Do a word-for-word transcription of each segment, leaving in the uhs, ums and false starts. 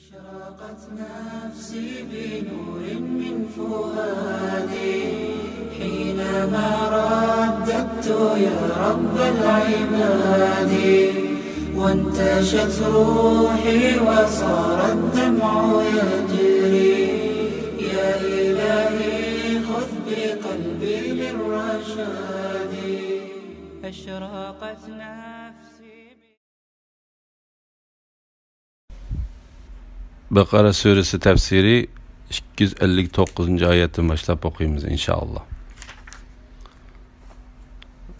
أشرقت نفسي بنور من فؤادي حينما رددت يا رب العباد، وانتشت روحي وصار الدمع يجري. يا إلهي خذ بقلبي للرشاد. أشرقت نفسي. بەقەرە سۈرىسى تەپسىرى ئىككى يۈز ئەللىك توققۇزىنچى ئايەتتىن باشلاپ ئوقۇيمىز، ئىنشائاللا.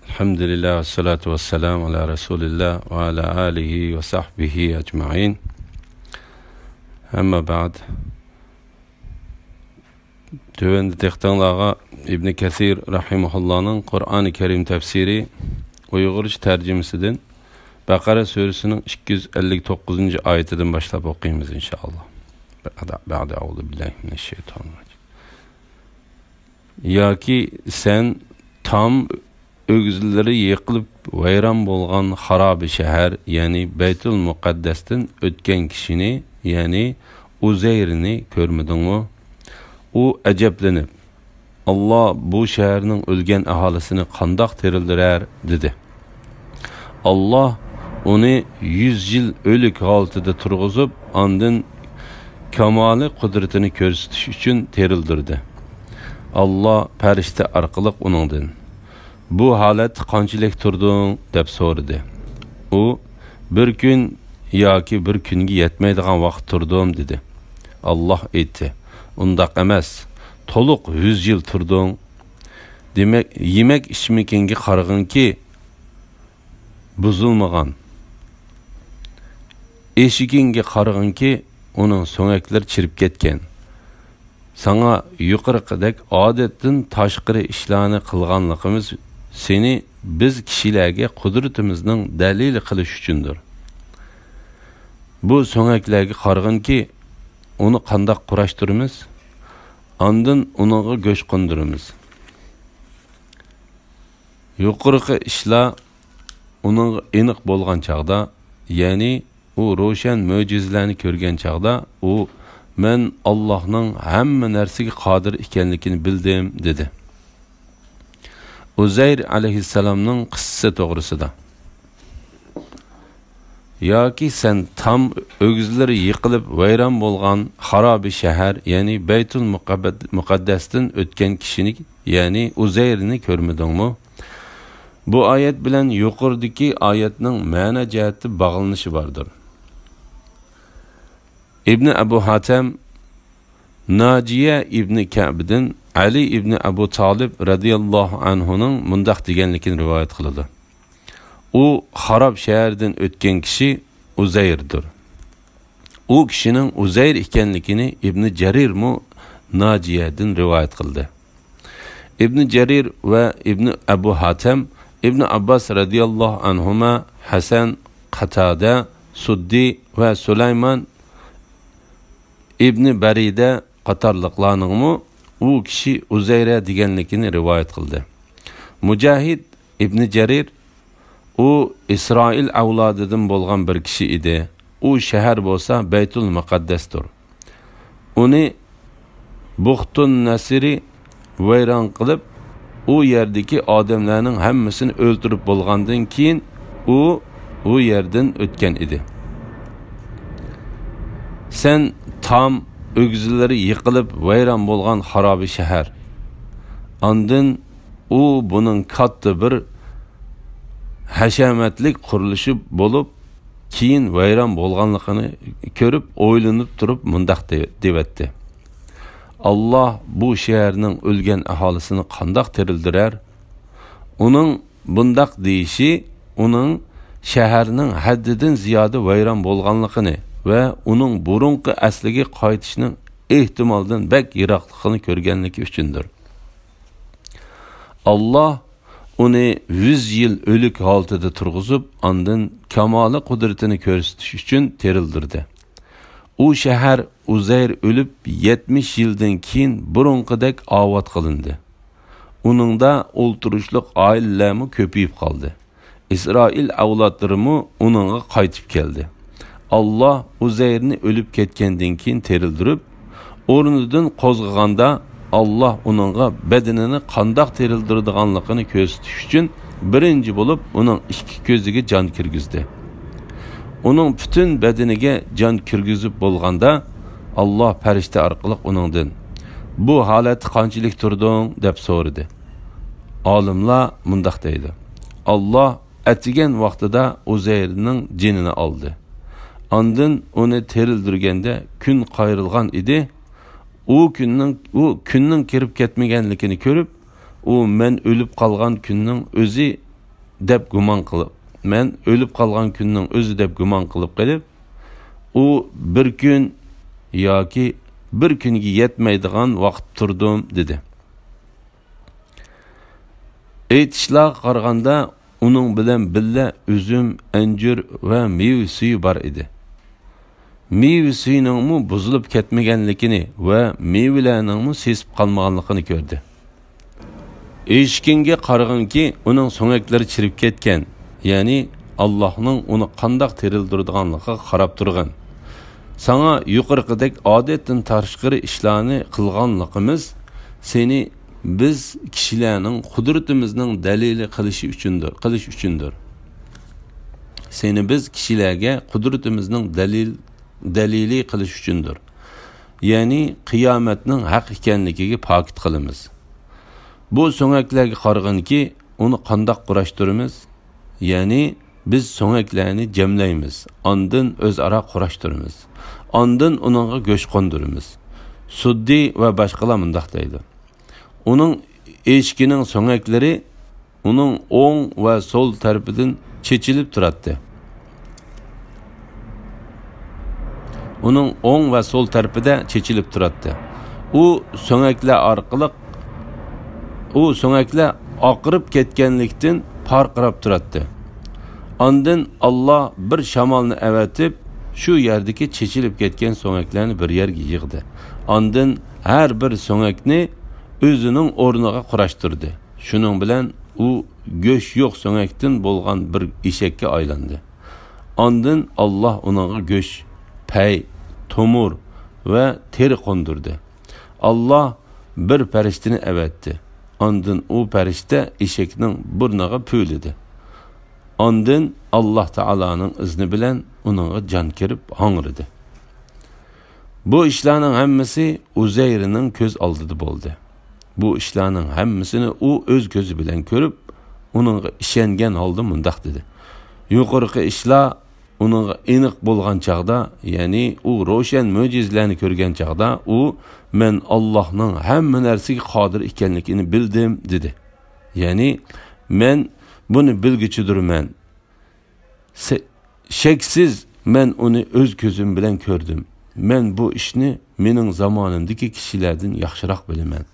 الحمد لله والصلاة والسلام على رسول الله وعلى آله وصحبه أجمعين. أما بعد. تۆۋەندە دىققىتىڭلارغا ئىبنى كەسىر رەھىمەھۇللانىڭ قۇرئانى كەرىم تەپسىرى ئۇيغۇرچە تەرجىمىسىدىن بەقەرە سۈرىسىنىڭ ئىككى يۈز ئەللىك توققۇزىنچى ئايىتىدىن باشلاپ ئوقۇيمىز، ئىنشائاللا. بەئدە، بەئدە، ئەئۇزۇ بىللاھى مىنەششەيتانىر راجىم. ياكى سەن تام ئۆگزىلىرى يىقىلىپ ۋەيران بولغان خارابە شەھەر، يەنى بەيتۇل مۇقەددەستىن ئۆتكەن كىشىنى، يەنى ئۇزەيرنى كۆرمىدىڭمۇ؟ ئۇ ئەجەبلىنىپ، «ئاللا بۇ شەھەرنىڭ ئۆلگەن ئاھالىسىنى قانداق تىرىلدۈرەر؟» دېدى. ئاللا ئۇنى يۈز يىل ئۆلۈك ھالىتىدە تۇرغۇزۇپ، ئاندىن كامالى قۇدرىتىنى كۆرسىتىش ئۈچۈن تىرىلدۈردى. ئاللا پەرىشتە ئارقىلىق ئۇنىڭدىن، «بۇ ھالەتتە قانچىلىك تۇردۇڭ؟» دەپ سورىدى. ئۇ، «بىر كۈن ياكى بىر كۈنگە يەتمەيدىغان ۋاقىت تۇردۇم» دېدى. ئاللا ئېيتتى، «ئۇنداق ئەمەس، تولۇق يۈز يىل تۇردۇڭ. دېمەك، يېمەك ئىچمىكىڭگە قارىغىنكى، بۇزۇلمىغان. ئېشىكىڭگە قارىغىنكى، ئۇنىڭ سۆڭەكلىرى چىرىپ كەتكەن. ساڭا يۇقىرىقىدەك ئادەتتىن تاشقىرى ئىشلارنى قىلغانلىقىمىز سېنى بىز كىشىلەرگە قۇدرىتىمىزنىڭ دەلىلى قىلىش ئۈچۈندۇر. بۇ سۆڭەكلەرگە قارىغىنكى، ئۇنى قانداق قۇراشتۇرىمىز؟ ئاندىن ئۇنىڭغا گۆش قوندۇرىمىز.» يۇقىرىقى ئىشلار ئۇنىڭغا ئېنىق بولغان چاغدا، يەنى ئۇ روشەن مۆجىزىلەرنى كۆرگەن چاغدا، ئۇ، «مەن ئاللاھنىڭ ھەممە نەرسىگە قادىر ئىكەنلىكىنى بىلدىم» دېدى. ئۇزەير ئەلەيھىسسالامنىڭ قىسسىسى توغرىسىدا. ياكى سەن تام ئۆگزىلىرى يىقىلىپ ۋەيران بولغان خارابە شەھەر، يەنى بەيتۇل مۇقەببەت-، مۇقەددەستىن ئۆتكەن كىشىنى، يەنى ئۇزەيرنى كۆرمىدىڭمۇ؟ بۇ ئايەت بىلەن يۇقىرىدىكى ئايەتنىڭ مەنە جەھەتتە باغلىنىشى باردۇر. ئىبنى ئەبۇ ھاتەم ناجىيە ئىبنى كەبدىن ئەلى ئىبنى ئەبۇ تالىب رەزىياللاھۇ ئەنھۇنىڭ مۇنداق دېگەنلىكىنى رىۋايەت قىلىدۇ. ئۇ خاراب شەھەردىن ئۆتكەن كىشى ئۇزەيردۇر. ئۇ كىشىنىڭ ئۇزەير ئىكەنلىكىنى ئىبنى جەرىرمۇ ناجىيەدىن رىۋايەت قىلدى. ئىبنى جەرىر ۋە ئىبنى ئەبۇ ھاتەم ئىبنى ئابباس رەزىياللاھۇ ئەنھۇما، ھەسەن، قاتادە، سۇددى ۋە سۇلايمان ئىبنى بەرىدە قاتارلىقلارنىڭمۇ ئۇ كىشى ئۇزەيرە دېگەنلىكىنى رىۋايەت قىلدى. مۇجاھىد ئىبنى جەرىر، ئۇ ئىسرائىل ئەۋلادىدىن بولغان بىر كىشى ئىدى. ئۇ شەھەر بولسا بەيتۇل مۇقەددەستۇر. ئۇنى بۇختۇن نەسىرى ۋەيران قىلىپ، ئۇ يەردىكى ئادەملەرنىڭ ھەممىسىنى ئۆلتۈرۈپ بولغاندىن كېيىن، ئۇ ئۇ يەردىن ئۆتكەن ئىدى. سەن تام ئۆگزىلىرى يىقىلىپ ۋەيران بولغان خارابە شەھەر. ئاندىن ئۇ بۇنىڭ كاتتا بىر ھەشەمەتلىك قۇرۇلۇشى بولۇپ، كېيىن ۋەيران بولغانلىقىنى كۆرۈپ، ئويلىنىپ تۇرۇپ مۇنداق دە-، دەۋەتتى: «ئاللا بۇ شەھەرنىڭ ئۆلگەن ئاھالىسىنى قانداق تىرىلدۈرەر؟» ئۇنىڭ بۇنداق دېيىشى ئۇنىڭ شەھەرنىڭ ھەددىدىن زىيادە ۋەيران بولغانلىقىنى ۋە ئۇنىڭ بۇرۇنقى ئەسلىگە قايتىشنىڭ ئېھتىمالدىن بەك يىراقلىقىنى كۆرگەنلىكى ئۈچۈندۇر. ئاللا ئۇنى يۈز يىل ئۆلۈك ھالىتىدە تۇرغۇزۇپ، ئاندىن كامالى قۇدرىتىنى كۆرسىتىش ئۈچۈن تىرىلدۈردى. ئۇ شەھەر ئۇزەير ئۆلۈپ يەتمىش يىلدىن كېيىن بۇرۇنقىدەك ئاۋات قىلىندى. ئۇنىڭدا ئولتۇرۇشلۇق ئائىلىلەرمۇ كۆپىيىپ قالدى. ئىسرائىل ئەۋلادلىرىمۇ ئۇنىڭغا قايتىپ كەلدى. ئاللاھ ئۇزەيرنى ئۆلۈپ كەتكەندىن كېيىن تىرىلدۈرۈپ، ئورنىدىن قوزغىغاندا، ئاللاھ ئۇنىڭغا بەدىنىنى قانداق تىرىلدۈرىدىغانلىقىنى كۆرسىتىش ئۈچۈن، بىرىنچى بولۇپ ئۇنىڭ ئىككى كۆزىگە جان كىرگۈزدى. ئۇنىڭ پۈتۈن بەدىنىگە جان كىرگۈزۈپ بولغاندا، ئاللاھ پەرىشتە ئارقىلىق ئۇنىڭدىن، «بۇ ھالەتتە قانچىلىك تۇردۇڭ؟» دەپ سورىدى. ئالىملار مۇنداق دەيدۇ: ئاللاھ ئەتىگەن ۋاقتىدا ئۇزەيرنىڭ جېنىنى ئالدى. ئاندىن ئۇنى تىرىلدۈرگەندە كۈن قايرىلغان ئىدى. ئۇ كۈننىڭ، ئۇ كۈننىڭ كىرىپ كەتمىگەنلىكىنى كۆرۈپ، ئۇ مەن ئۆلۈپ قالغان كۈننىڭ ئۆزى دەپ گۇمان قىلىپ، مەن ئۆلۈپ قالغان كۈننىڭ ئۆزى دەپ گۇمان قىلىپ قېلىپ، ئۇ بىر كۈن ياكى بىر كۈنگە يەتمەيدىغان ۋاقىت تۇردۇم، دېدى. ئېيتىشلارغا قارىغاندا، ئۇنىڭ بىلەن بىللە ئۈزۈم، ئەنجۈر ۋە مېۋە سۈيى بار ئىدى. مېۋە سۈيىنىڭمۇ بۇزۇلۇپ كەتمىگەنلىكىنى ۋە مېۋىلەرنىڭمۇ سېسىپ قالمىغانلىقىنى كۆردى. ئېشىكىڭگە قارىغىنكى، ئۇنىڭ سۆڭەكلىرى چىرىپ كەتكەن، يەنى ئاللاھنىڭ ئۇنى قانداق تىرىلدۈرىدىغانلىقىغا قاراپ تۇرغىن. ساڭا يۇقىرىقىدەك ئادەتتىن تاشقىرى ئىشلارنى قىلغانلىقىمىز سېنى بىز كىشىلەرنىڭ قۇدرىتىمىزنىڭ دەلىلى قىلىشى ئۈچۈندۇر، قىلىش ئۈچۈندۇر. سېنى بىز كىشىلەرگە قۇدرىتىمىزنىڭ دەلىل، دەلىلى قىلىش ئۈچۈندۇر. يەنى قىيامەتنىڭ ھەق ئىكەنلىكىگە پاكىت قىلىمىز. بۇ سۆڭەكلەرگە قارىغىنكى، ئۇنى قانداق قۇراشتۇرىمىز؟ يەنى بىز سۆڭەكلەرنى جەملەيمىز، ئاندىن ئۆزئارا قۇراشتۇرىمىز. ئاندىن ئۇنىڭغا گۆش قوندۇرىمىز. سۇددى ۋە باشقىلار مۇنداق دەيدۇ: ئۇنىڭ ئېشىكىنىڭ سۆڭەكلىرى ئۇنىڭ ئوڭ ۋە سول تەرىپىدىن چېچىلىپ تۇراتتى. ئۇنىڭ ئوڭ ۋە سول تەرىپىدە چېچىلىپ تۇراتتى. ئۇ سۆڭەكلەر ئارقىلىق، ئۇ سۆڭەكلەر ئاقىرىپ كەتكەنلىكتىن پارقىراپ تۇراتتى. ئاندىن ئاللاھ بىر شامالنى ئەۋەتىپ، شۇ يەردىكى چېچىلىپ كەتكەن سۆڭەكلەرنى بىر يەرگە يىغدى. ئاندىن ھەر بىر سۆڭەكنى ئۆزىنىڭ ئورنىغا قۇراشتۇردى. شۇنىڭ بىلەن ئۇ گۆش يوق سۆڭەكتىن بولغان بىر ئېشەككە ئايلاندى. ئاندىن ئاللاھ ئۇنىڭغا گۆش، پەي، تومۇر ۋە تېرە قوندۇردى. ئاللاھ بىر پەرىشتىنى ئەۋەتتى. ئاندىن ئۇ پەرىشتە ئېشەكنىڭ بۇرنىغا پۈۋلىدى. ئاندىن ئاللاھ تائالانىڭ ئىزنى بىلەن ئۇنىڭغا جان كىرىپ ھاڭرىدى. بۇ ئىشلارنىڭ ھەممىسى ئۇزەيرنىڭ كۆز ئالدىدا بولدى. بۇ ئىشلارنىڭ ھەممىسىنى ئۇ ئۆز كۆزى بىلەن كۆرۈپ، ئۇنىڭغا ئىشەنگەن ھالدا مۇنداق دېدى: يۇقىرىقى ئىشلار ئۇنىڭغا ئېنىق بولغان چاغدا، يەنى ئۇ روشەن مۆجىزىلەرنى كۆرگەن چاغدا، ئۇ، «مەن ئاللاھنىڭ ھەممە نەرسىگە قادىر ئىكەنلىكىنى بىلدىم» دېدى. يەنى، «مەن بۇنى بىلگۈچىدۇرمەن. سە-، شەكسىز، مەن ئۇنى ئۆز كۆزۈم بىلەن كۆردۈم. مەن بۇ ئىشنى مېنىڭ زامانىمدىكى كىشىلەردىن ياخشىراق بىلىمەن.»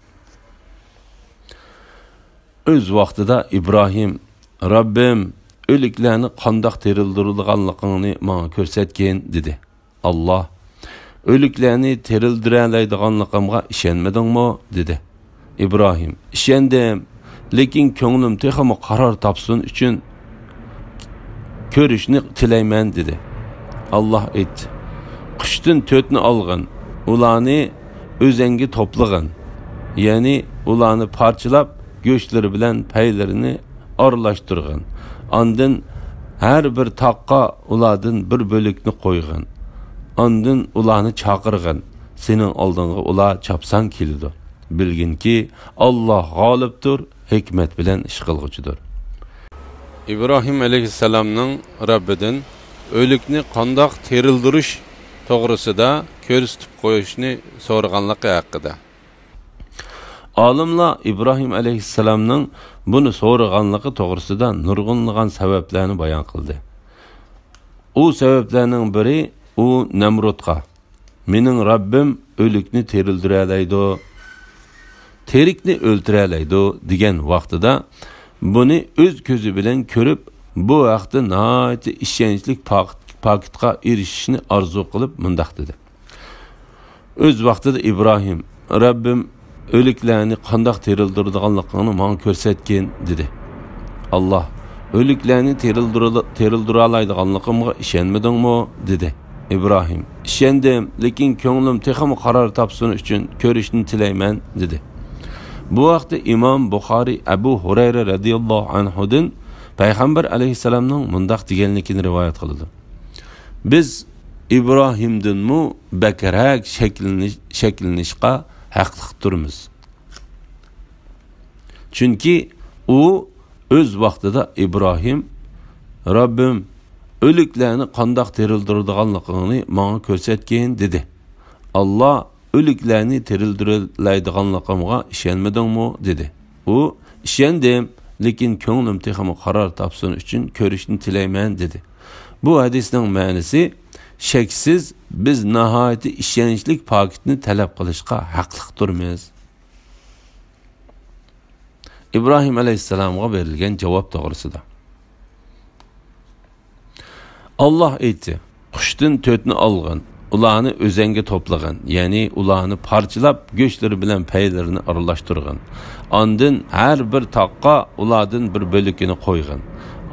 ئۆز ۋاقتىدا ئىبراھىم، «رەببىم، ئۆلۈكلەرنى قانداق تىرىلدۈرىدىغانلىقىڭنى ماڭا كۆرسەتكىن» دېدى. ئاللاھ، «ئۆلۈكلەرنى تىرىلدۈرەلەيدىغانلىقىمغا ئىشەنمىدىڭمۇ؟» دېدى. ئىبراھىم، «ئىشەندىم، لېكىن كۆڭلۈم تېخىمۇ قارار تاپسۇن ئۈچۈن كۆرۈشنى تىلەيمەن» دېدى. ئاللاھ ئېيتتى، «قۇشتىن تۆتنى ئالغىن، ئۇلارنى ئۆزەڭگە توپلىغىن، يەنى ئۇلارنى پارچىلاپ، گۆشلىرى بىلەن پەيلىرىنى ئارىلاشتۇرغىن. ئاندىن ھەر بىر تاغقا ئۇلاردىن بىر بۆلەكنى قويغىن. ئاندىن ئۇلارنى چاقىرغىن. سېنىڭ ئالدىڭغا ئۇلار چاپسان كېلىدۇ. بىلگىنكى، ئاللاھ غالىبتۇر، ھېكمەت بىلەن ئىش قىلغۇچىدۇر.» ئىبراھىم ئەلەيھىسسالامنىڭ رەببىدىن ئۆلۈكنى قانداق تىرىلدۈرۈش توغرىسىدا كۆرسىتىپ قويۇشنى سورىغانلىقى ھەققىدە. ئالىملار ئىبراھىم ئەلەيھىسسالامنىڭ بۇنى سورىغانلىقى توغرىسىدا نۇرغۇنلىغان سەۋەبلەرنى بايان قىلدى. ئۇ سەۋەبلەرنىڭ بىرى، ئۇ نەمرۇتقا، «مېنىڭ رەببىم ئۆلۈكنى تىرىلدۈرەلەيدۇ، تىرىكنى ئۆلتۈرەلەيدۇ» دېگەن ۋاقتىدا، بۇنى ئۆز كۆزى بىلەن كۆرۈپ، بۇ ھەقتە ناھايىتى ئىشەنچلىك پاكىت-، پاكىتقا ئېرىشىشنى ئارزۇ قىلىپ مۇنداق دېدى. ئۆز ۋاقتىدا ئىبراھىم، «رەببىم، ئۆلۈكلەرنى قانداق تىرىلدۈرىدىغانلىقىڭنى ماڭا كۆرسەتكىن» دېدى. ئاللاھ، «ئۆلۈكلەرنى تىرىلدۈرىلا-، تىرىلدۈرالايدىغانلىقىمغا ئىشەنمىدىڭمۇ؟» دېدى. ئىبراھىم، ئىشەندىم، لېكىن كۆڭلۈم تېخىمۇ قارار تاپسۇن ئۈچۈن كۆرۈشنى تىلەيمەن، دېدى. بۇ ھەقتە ئىمام بۇخارىي ئەبۇ ھۇرەيرە رەزىياللاھۇ ئەنھۇدىن پەيغەمبەر ئەلەيھىسسالامنىڭ مۇنداق دېگەنلىكىنى رىۋايەت قىلىدۇ: بىز ئىبراھىمدىنمۇ بەكرەك شەكلىنىش-، شەكلىنىشقا ھەقلىق تۇرمىز. چۈنكى ئۇ ئۆز ۋاقتىدا ئىبراھىم، «رەببىم، ئۆلۈكلەرنى قانداق تىرىلدۈرىدىغانلىقىڭنى ماڭا كۆرسەتكىن» دېدى. ئاللا، «ئۆلۈكلەرنى تىرىلدۈرەلەيدىغانلىقىمغا ئىشەنمىدىڭمۇ؟» دېدى. ئۇ، «ئىشەندىم، لېكىن كۆڭلۈم تېخىمۇ قارار تاپسۇن ئۈچۈن كۆرۈشنى تىلەيمەن» دېدى. بۇ ھەدىسنىڭ مەنىسى، شەكسىز، بىز ناھايىتى ئىشەنچلىك پاكىتنى تەلەپ قىلىشقا ھەقلىق تۇرمىز. ئىبراھىم ئەلەيھىسسالامغا بېرىلگەن جاۋاب توغرىسىدا. ئاللا ئېيتتى: «قۇشتىن تۆتنى ئالغىن، ئۇلارنى ئۆزەڭگە توپلىغىن، يەنى ئۇلارنى پارچىلاپ، گۆشلىرى بىلەن پەيلىرىنى ئارىلاشتۇرغىن. ئاندىن ھەر بىر تاغقا ئۇلاردىن بىر بۆلىكىنى قويغىن.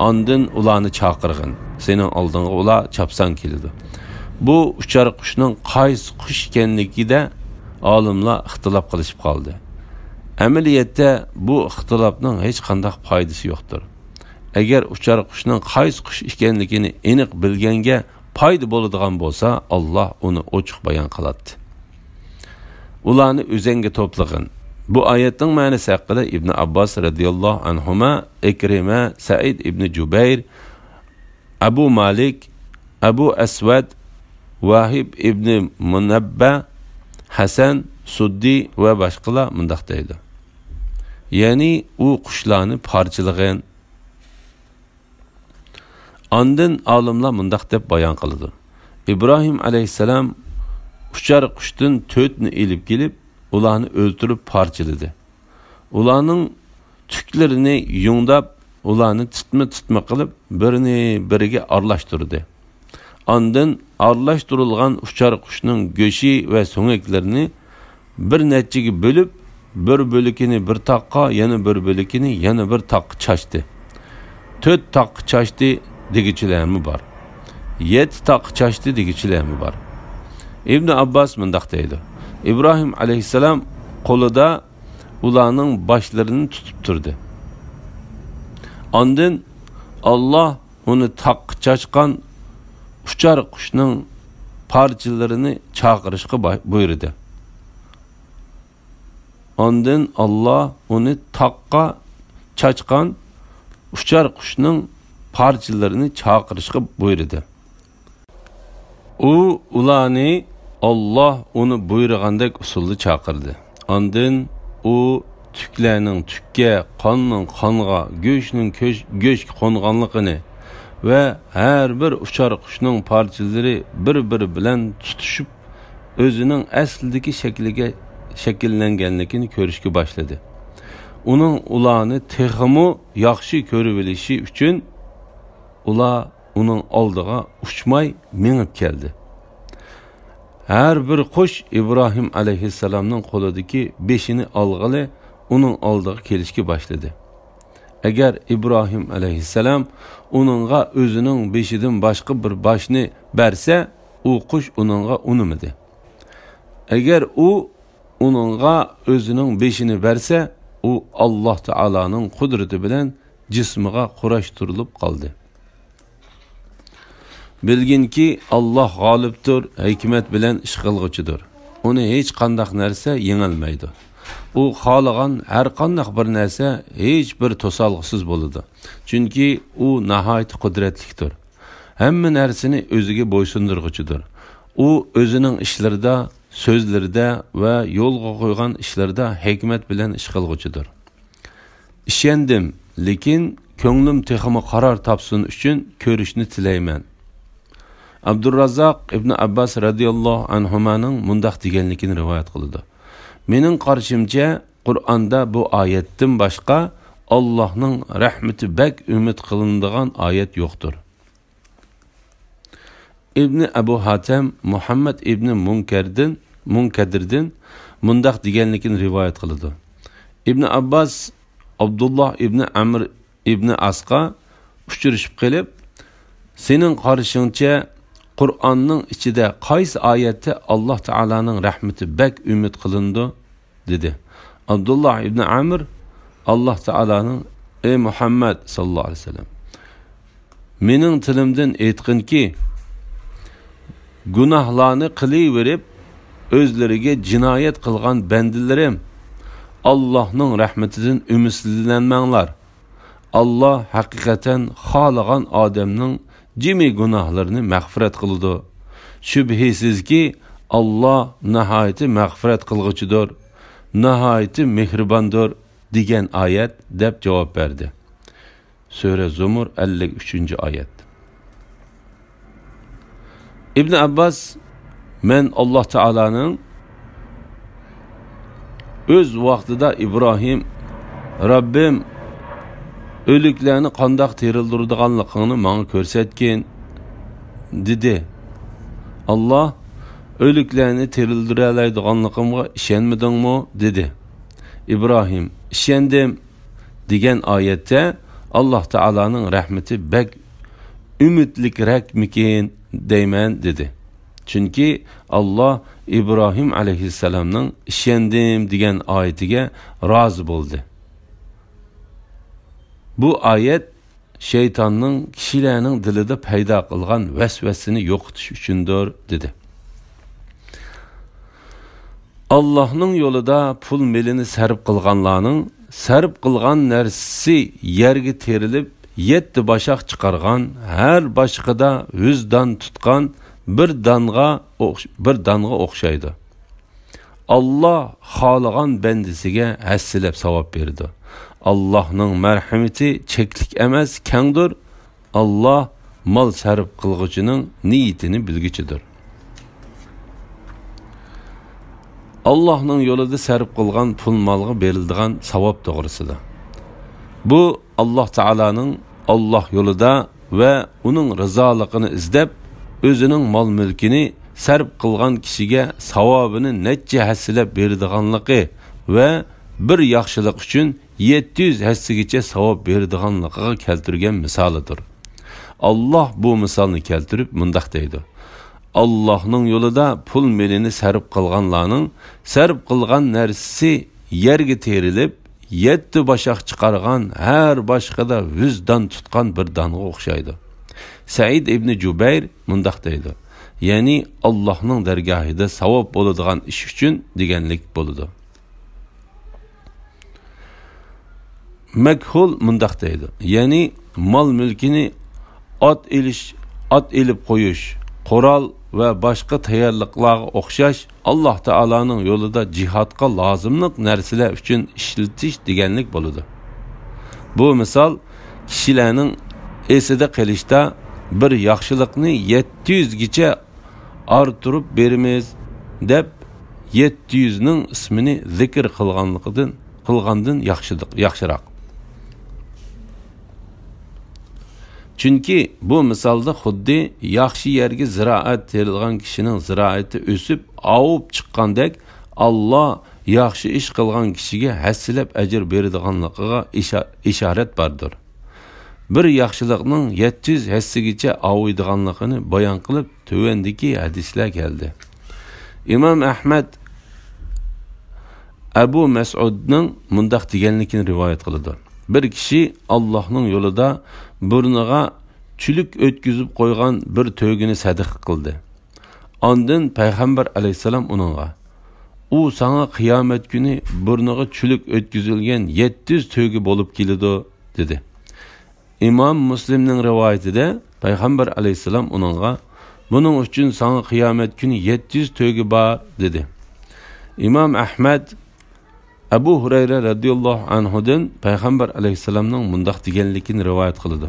ئاندىن ئۇلارنى چاقىرغىن. سېنىڭ ئالدىڭغا ئۇلار چاپسان كېلىدۇ.» بۇ ئۇچار قۇشنىڭ قايسى قۇش ئىكەنلىكىدە ئالىملار ئىختىلاپ قىلىشىپ قالدى. ئەمەلىيەتتە بۇ ئىختىلاپنىڭ ھېچقانداق پايدىسى يوقتۇر. ئەگەر ئۇچار قۇشنىڭ قايسى قۇش ئىكەنلىكىنى ئېنىق بىلگەنگە پايدا بولىدىغان بولسا، ئاللا ئۇنى ئوچۇق بايان قىلاتتى. «ئۇلارنى ئۆزەڭگە توپلىغىن.» بۇ ئايەتنىڭ مەنىسى ھەققىدە ئىبن ئابباس رەزىياللاھۇ ئەنھۇما، ئىكرىمە، سەئىد ئىبن جۇبەير، ئەبۇ مالىك، ئەبۇ ئەسۋەد، ۋاھىب ئىبنى مۇنەببە، ھەسەن، سۇددى ۋە باشقىلار مۇنداق دەيدۇ: يەنى ئۇ قۇشلارنى پارچىلىغىن. ئاندىن ئالىملار مۇنداق دەپ بايان قىلىدۇ: ئىبراھىم ئەلەيھىسسالام ئۇچار قۇشتىن تۆتنى ئېلىپ كېلىپ، ئۇلارنى ئۆلتۈرۈپ پارچىلىدى. ئۇلارنىڭ تۈكلىرىنى يۇڭداپ، ئۇلارنى تىتما-تىتما قىلىپ، بىرىنى بىرىگە ئارىلاشتۇردى. ئاندىن ئارىلاشتۇرۇلغان ئۇچار قۇشنىڭ گۆشى ۋە سۆڭەكلىرىنى بىر نەچچىگە بۆلۈپ، بىر بۆلىكىنى بىر تاغقا، يەنە بىر بۆلىكىنى يەنە بىر تاغقا چاچتى. تۆت تاغقا چاچتى دېگۈچىلەرمۇ بار. يەتتە تاغقا چاچتى دېگۈچىلەرمۇ بار. ئىبن ئابباس مۇنداق دەيدۇ: ئىبراھىم ئەلەيھىسسالام قولىدا ئۇلارنىڭ باشلىرىنى تۇتۇپ تۇردى. ئاندىن ئاللا ئۇنى تاغقا چاچقان ئۇچار قۇشنىڭ پارچىلىرىنى چاقىرىشقا باي-، بۇيرۇدى. ئاندىن ئاللا ئۇنى تاغقا چاچقان ئۇچار قۇشنىڭ پارچىلىرىنى چاقىرىشقا بۇيرۇدى. ئۇ ئۇلارنى ئاللا ئۇنى بۇيرۇغاندەك ئۇسۇلدا چاقىردى. ئاندىن ئۇ تۈكلەرنىڭ تۈككە، قاننىڭ قانغا، گۆشنىڭ كۆش-، گۆشكە قونغانلىقىنى ۋە ھەر بىر ئۇچار قۇشنىڭ پارچىلىرى بىر-بىرى بىلەن تۇتىشىپ، ئۆزىنىڭ ئەسلىدىكى شەكلىگە شەكىللەنگەنلىكىنى كۆرۈشكە باشلىدى. ئۇنىڭ ئۇلارنى تېخىمۇ ياخشى كۆرۈۋېلىشى ئۈچۈن، ئۇلار ئۇنىڭ ئالدىغا ئۇچماي مېڭىپ كەلدى. ھەر بىر قۇش ئىبراھىم ئەلەيھىسسالامنىڭ قولىدىكى بېشىنى ئالغىلى ئۇنىڭ ئالدىغا كېلىشكە باشلىدى. ئەگەر ئىبراھىم ئەلەيھىسسالام ئۇنىڭغا ئۆزىنىڭ بېشىدىن باشقا بىر باشنى بەرسە، ئۇ قۇش ئۇنىڭغا ئۇنىمىدى. ئەگەر ئۇ ئۇنىڭغا ئۆزىنىڭ بېشىنى بەرسە، ئۇ ئاللا تائالانىڭ قۇدرىتى بىلەن جىسمىغا قۇراشتۇرۇلۇپ قالدى. بىلگىنكى، ئاللا غالىبتۇر، ھېكمەت بىلەن ئىش قىلغۇچىدۇر. ئۇنى ھېچقانداق نەرسە يېڭەلمەيدۇ. ئۇ خالىغان ھەرقانداق بىر نەرسە ھېچ بىر توسالغۇسىز بولىدۇ. چۈنكى ئۇ ناھايىتى قۇدرەتلىكتۇر. ھەممە نەرسىنى ئۆزىگە بويسۇندۇرغۇچىدۇر. ئۇ ئۆزىنىڭ ئىشلىرىدا، سۆزلىرىدە ۋە يولغا قويغان ئىشلىرىدا ھېكمەت بىلەن ئىش قىلغۇچىدۇر. ئىشەندىم، لېكىن كۆڭلۈم تېخىمۇ قارار تاپسۇن ئۈچۈن كۆرۈشنى تىلەيمەن. ئابدۇررازاق ئىبن ئابباس رەزىياللاھۇ ئەنھۇمانىڭ مۇنداق دېگەنلىكىنى رىۋايەت قىلىدۇ: مېنىڭ قارىشىمچە، قۇرئاندا بۇ ئايەتتىن باشقا ئاللاھنىڭ رەھمىتى بەك ئۈمىد قىلىنىدىغان ئايەت يوقتۇر. ئىبنى ئەبۇ ھاتەم مۇھەممەد ئىبنى مۇنكەردىن، مۇنكەدىردىن مۇنداق دېگەنلىكىنى رىۋايەت قىلىدۇ: ئىبنى ئابباس ئابدۇللا ئىبنى ئەمر ئىبنى ئاسقا ئۇچرىشىپ قېلىپ، سېنىڭ قارىشىڭچە قۇرئاننىڭ ئىچىدە قايسى ئايەتتە ئاللاھ تائالانىڭ رەھمىتى بەك ئۈمىد قىلىنىدۇ؟ دېدى. ئابدۇللاھ ئىبنى ئامىر ئاللاھ تائالانىڭ، ئەي مۇھەممەد ساللاللاھۇ ئەلەيھى ۋەسەللەم، مېنىڭ تىلىمدىن ئېيتقىنكى، گۇناھلارنى قىلىۋېرىپ، ئۆزلىرىگە جىنايەت قىلغان بەندىلىرىم، ئاللاھنىڭ رەھمىتىدىن ئۈمىدسىزلەنمەڭلار. ئاللاھ ھەقىقەتەن خالىغان ئادەمنىڭ جىمى گۇناھلىرىنى مەغپىرەت قىلىدۇ. شۈبھىسىزكى، ئاللاھ ناھايىتى مەغپىرەت قىلغۇچىدۇر، ناھايىتى مېھرىباندۇر، دېگەن ئايەت، دەپ جاۋاب بەردى. سۈرە زۇمۇر، ئەللىك ئۈچىنچى ئايەت. ئىبن ئابباس، مەن ئاللاھ تائالانىڭ ئۆز ۋاقتىدا ئىبراھىم، رەببىم، ئۆلۈكلەرنى قانداق تىرىلدۈرىدىغانلىقىڭنى ماڭا كۆرسەتكىن، دېدى. ئاللاھ، ئۆلۈكلەرنى تىرىلدۈرەلەيدىغانلىقىمغا ئىشەنمىدىڭمۇ؟ دېدى. ئىبراھىم، ئىشەندىم، دېگەن ئايەتتە، ئاللاھ تائالانىڭ رەھمىتى بەك ئۈمىدلىكرەكمىكىن دەيمەن، دېدى. چۈنكى ئاللاھ ئىبراھىم ئەلەيھىسسالامنىڭ ئىشەندىم دېگەن ئايىتىگە رازى بولدى. بۇ ئايەت شەيتاننىڭ كىشىلەرنىڭ دىلىدا پەيدا قىلغان ۋەسۋەسىنى يوقىتىش ئۈچۈندۇر، دېدى. ئاللاھنىڭ يولىدا پۇل مېلىنى سەرپ قىلغانلارنىڭ سەرپ قىلغان نەرسىسى يەرگە تېرىلىپ، يەتتە باشاق چىقارغان، ھەر باشىقىدا ۋىجدان تۇتقان بىر دانغا ئوخش-، بىر دانغا ئوخشايدۇ. ئاللاھ خالىغان بەندىسىگە ھەسسىلەپ ساۋاب بېرىدۇ. ئاللاھنىڭ مەرھىمىتى چەكلىك ئەمەس، كەڭدۇر. ئاللاھ مال سەرپ قىلغۇچىنىڭ نىيىتىنى بىلگۈچىدۇر. ئاللاھنىڭ يولىدا سەرپ قىلغان پۇل مالغا بېرىلىدىغان ساۋاب توغرىسىدا. بۇ ئاللاھ تائالانىڭ ئاللاھ يولىدا ۋە ئۇنىڭ رىزالىقىنى ئىزدەپ، ئۆزىنىڭ مال-مۈلكىنى سەرپ قىلغان كىشىگە ساۋابىنى نەچچە ھەسسىلەپ بېرىدىغانلىقى ۋە بىر ياخشىلىق ئۈچۈن يەتتە يۈز ھەسسىگىچە ساۋاب بېرىدىغانلىقىغا كەلتۈرگەن مىسالىدۇر. ئاللاھ بۇ مىسالنى كەلتۈرۈپ مۇنداق دەيدۇ: ئاللاھنىڭ يولىدا پۇل مېلىنى سەرپ قىلغانلارنىڭ سەرپ قىلغان نەرسىسى يەرگە تېرىلىپ، يەتتە باشاق چىقارغان، ھەر باشىقىدا ۋىجدان تۇتقان بىر دانغا ئوخشايدۇ. سەئىد ئىبنى جۇبەير مۇنداق دەيدۇ، يەنى ئاللاھنىڭ دەرگاھىدا ساۋاب بولىدىغان ئىش ئۈچۈن دېگەنلىك بولىدۇ. مەكھۇل مۇنداق دەيدۇ، يەنى مال-مۈلكىنى ئات ئېلىش، ئات ئېلىپ قويۇش، قورال ۋە باشقا تەييارلىقلارغا ئوخشاش ئاللاھ تائالانىڭ يولىدا جىھادقا لازىملىق نەرسىلەر ئۈچۈن ئىشلىتىش دېگەنلىك بولىدۇ. بۇ مىسال كىشىلەرنىڭ ئېسىدە قېلىشتا بىر ياخشىلىقنى يەتتە يۈزگىچە ئارتۇرۇپ بېرىمىز دەپ، يەتتە يۈزنىڭ ئىسمىنى زىكىر قىلغانلىقىدىن، قىلغاندىن ياخشىدىق-، ياخشىراق. چۈنكى بۇ مىسالدا خۇددى ياخشى يەرگە زىرائەت تېرىلغان كىشىنىڭ زىرائىتى ئۆسۈپ، ئاۋۇپ چىققاندەك، ئاللاھ ياخشى ئىش قىلغان كىشىگە ھەسسىلەپ ئەجىر بېرىدىغانلىقىغا ئىشا-، ئىشارەت باردۇر. بىر ياخشىلىقنىڭ يەتتە يۈز ھەسسىگىچە ئاۋۇيدىغانلىقىنى بايان قىلىپ، تۆۋەندىكى ھەدىسلەر كەلدى. ئىمام ئەھمەد ئەبۇ مەسئۇدنىڭ مۇنداق دېگەنلىكىنى رىۋايەت قىلىدۇ: بىر كىشى ئاللاھنىڭ يولىدا بۇرنىغا چۈلۈك ئۆتكۈزۈپ قويغان بىر تۆگىنى سەدىقە قىلدى. ئاندىن پەيغەمبەر ئەلەيھىسسالام ئۇنىڭغا، ئۇ ساڭا قىيامەت كۈنى بۇرنىغا چۈلۈك ئۆتكۈزۈلگەن يەتتە يۈز تۆگە بولۇپ كېلىدۇ، دېدى. ئىمام مۇسلىمنىڭ رىۋايىتىدە پەيغەمبەر ئەلەيھىسسالام ئۇنىڭغا، بۇنىڭ ئۈچۈن ساڭا قىيامەت كۈنى يەتتە يۈز تۆگە بار، دېدى. ئىمام ئەھمەد ئەبۇ ھۇرەيرە رەزىياللاھۇ ئەنھۇدىن پەيغەمبەر ئەلەيھىسسالامنىڭ مۇنداق دېگەنلىكىنى رىۋايەت قىلىدۇ: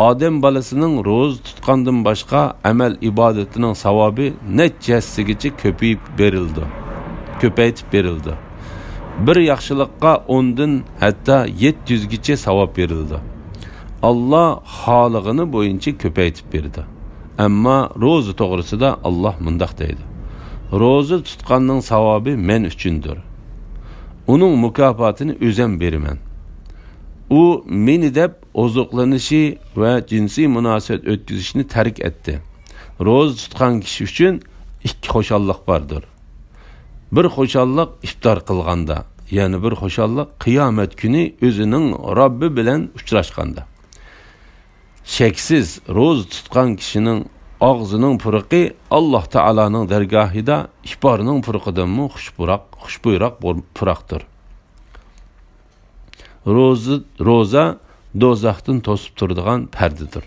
ئادەم بالىسىنىڭ روزا تۇتقاندىن باشقا ئەمەل ئىبادىتىنىڭ ساۋابى نەچچە ھەسسىگىچە كۆپىيىپ بېرىلىدۇ، كۆپەيتىپ بېرىلىدۇ. بىر ياخشىلىققا ئوندىن ھەتتا يەتتە يۈزگىچە ساۋاب بېرىلىدۇ. ئاللاھ خالىغىنى بويىچە كۆپەيتىپ بېرىدۇ. ئەمما روزا توغرىسىدا ئاللاھ مۇنداق دەيدۇ: روزا تۇتقاننىڭ ساۋابى مەن ئۈچۈندۇر. ئۇنىڭ مۇكاپاتىنى ئۆزەم بېرىمەن. ئۇ مېنى دەپ ئوزۇقلىنىشى ۋە جىنسىي مۇناسىۋەت ئۆتكۈزۈشنى تەرك ئەتتى. روزا تۇتقان كىشى ئۈچۈن ئىككى خۇشاللىق باردۇر. بىر خۇشاللىق ئىپتار قىلغاندا، يەنە بىر خۇشاللىق قىيامەت كۈنى ئۆزىنىڭ رەببى بىلەن ئۇچراشقاندا. شەكسىز، روزا تۇتقان كىشىنىڭ ئاغزىنىڭ پۇرىقى ئاللاھ تائالانىڭ دەرگاھىدا ئىپارنىڭ پۇرىقىدىنمۇ خۇشبۇراق، خۇشبۇيراق بول-، پۇراقتۇر. روزا، روزا دوزاختىن توسۇپ تۇرىدىغان پەردىدۇر.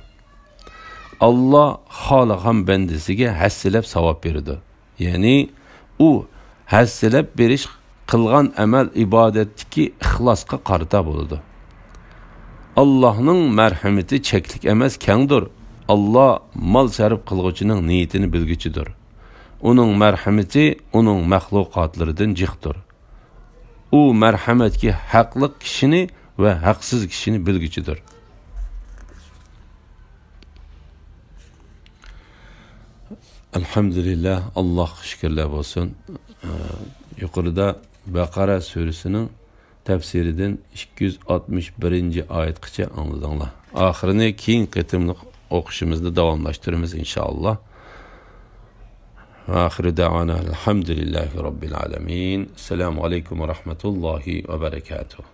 ئاللاھ خالىغان بەندىسىگە ھەسسىلەپ ساۋاب بېرىدۇ. يەنى ئۇ ھەسسىلەپ بېرىش قىلغان ئەمەل ئىبادەتتىكى ئىخلاسقا قارىتا بولىدۇ. ئاللاھنىڭ مەرھىمىتى چەكلىك ئەمەس، كەڭدۇر. ئاللاھ مال سەرپ قىلغۇچىنىڭ نىيىتىنى بىلگۈچىدۇر. ئۇنىڭ مەرھىمىتى ئۇنىڭ مەخلۇقاتلىرىدىن جىقتۇر. ئۇ مەرھەمەتكە ھەقلىق كىشىنى ۋە ھەقسىز كىشىنى بىلگۈچىدۇر. ئەلھەمدۇلىللاھ، ئاللاھقا شۈكۈرلەر بولسۇن. ئە، يۇقىرىدا بەقەرە سۈرىسىنىڭ تەپسىرىدىن ئىككى يۈز ئاتمىش بىرىنچى ئايەتكىچە ئاڭلىدىڭلار. ئاخىرىنى كېيىنكى قېتىملىق ئوقۇشىمىزدا داۋاملاشتۇرىمىز، ئىنشائاللاھ. ۋە ئاخىرۇ دەۋانا ئەلھەمدۇلىللاھى رەببىل ئالەمىن. ئەسسالامۇ ئەلەيكۇم ۋە رەھمەتۇللاھى ۋە بەرەكاتۇھ.